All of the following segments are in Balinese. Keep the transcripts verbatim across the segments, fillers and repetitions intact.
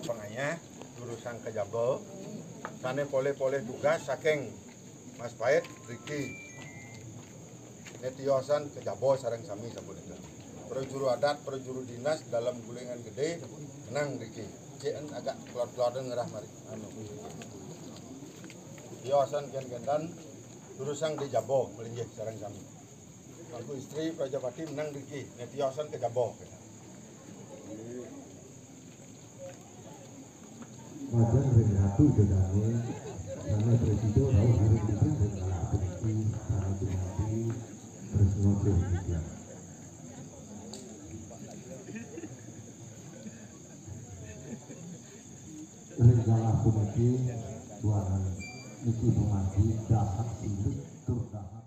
Pangayah durusang ka jaba, sané polih-polih tugas saking Mas Pait, riki. Né tiosan ka jaba sareng sami sapunika. Para juru adat, para juru dinas dalem Gulingan Gedé, nang riki. Cék en agak kelod-kelodan ngerah mari. Anu. Tiosan gén-génan durusang di jaba, malinggih sareng sami. Mangku istri Prajapati menang riki, né tiosan ka jaba. Majeng ring Ratu Ida Dané, sané prasida rauh ring titiang ring galah puniki, sané dumados tresna ring titiang. Ring galah puniki, duaning niki dumargi dahat silit tur dahat.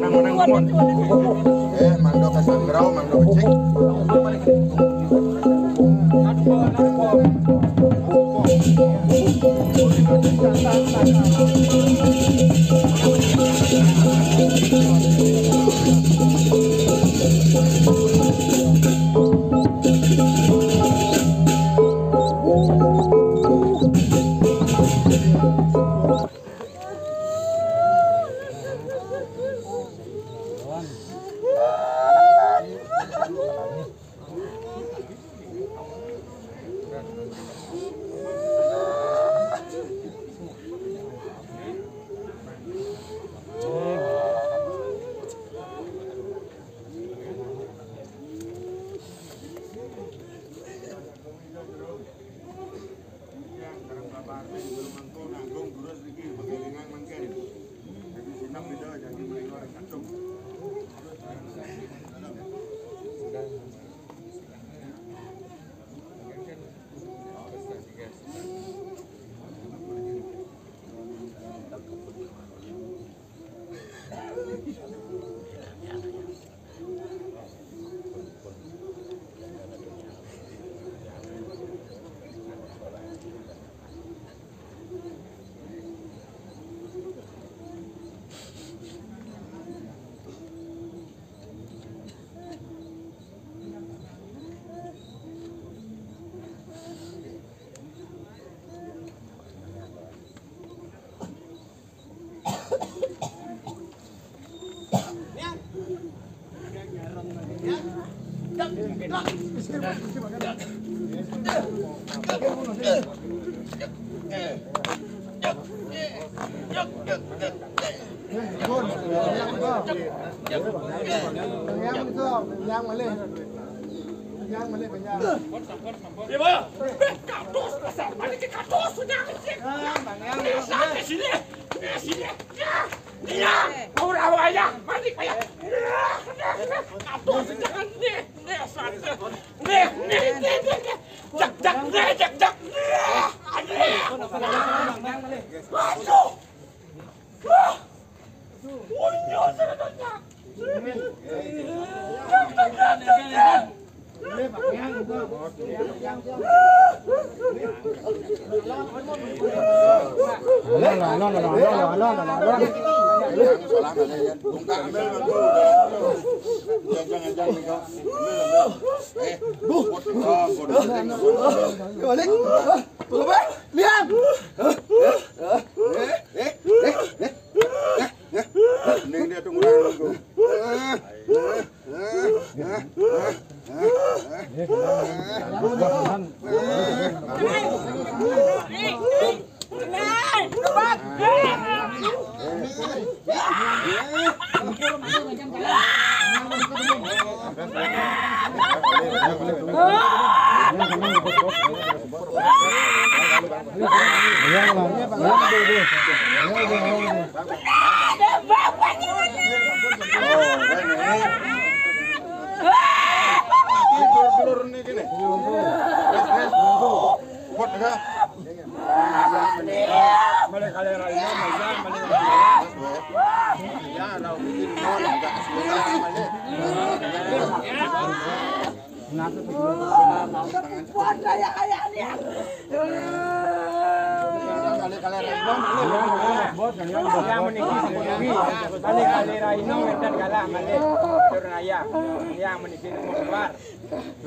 Menang-menang, Bun. Eh, mangga pesan berau, mangga becik.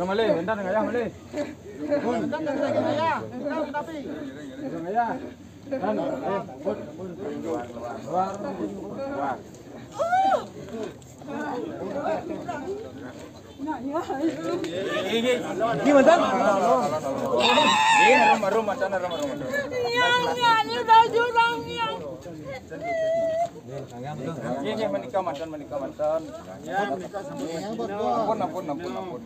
Malih, bentar, ayah, malih. Bentar, ayah, malih. Bentar, ayah. Bentar, ayah. Kan, eh, bun, bun. Keluar. Keluar. Ini mantan? Ini rumah, rumah, sana rumah, rumah. Iya, iya, ini baju orangnya. Ini, ini menikah mantan, menikah mantan. Ya, menikah sama. Ampun, ampun, ampun, ampun.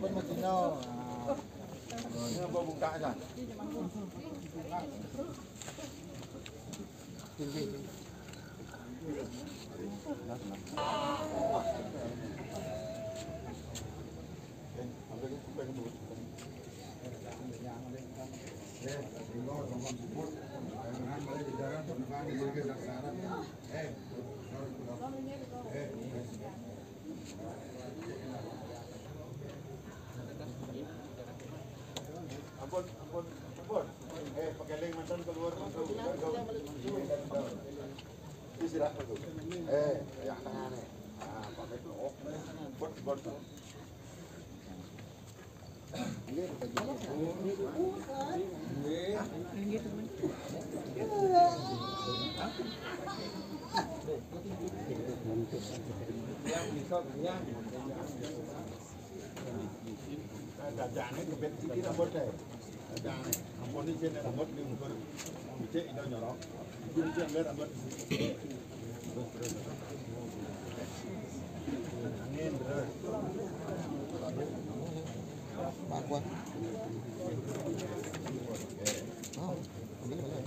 Ini gua buka aja. Ampun, ampun, ampun. Eh, pakai link mantan keluar. Istirahat dulu. Eh, yang tengah nih. Ah, pakai tuh. Oh, buat, buat. Dadane kebet iki rambut ae. Dadane. Ampun iki rambut ning nggon becik itu nyorok. Iki rambut. Angin terus. Pak Kuat. Oh, ini mana?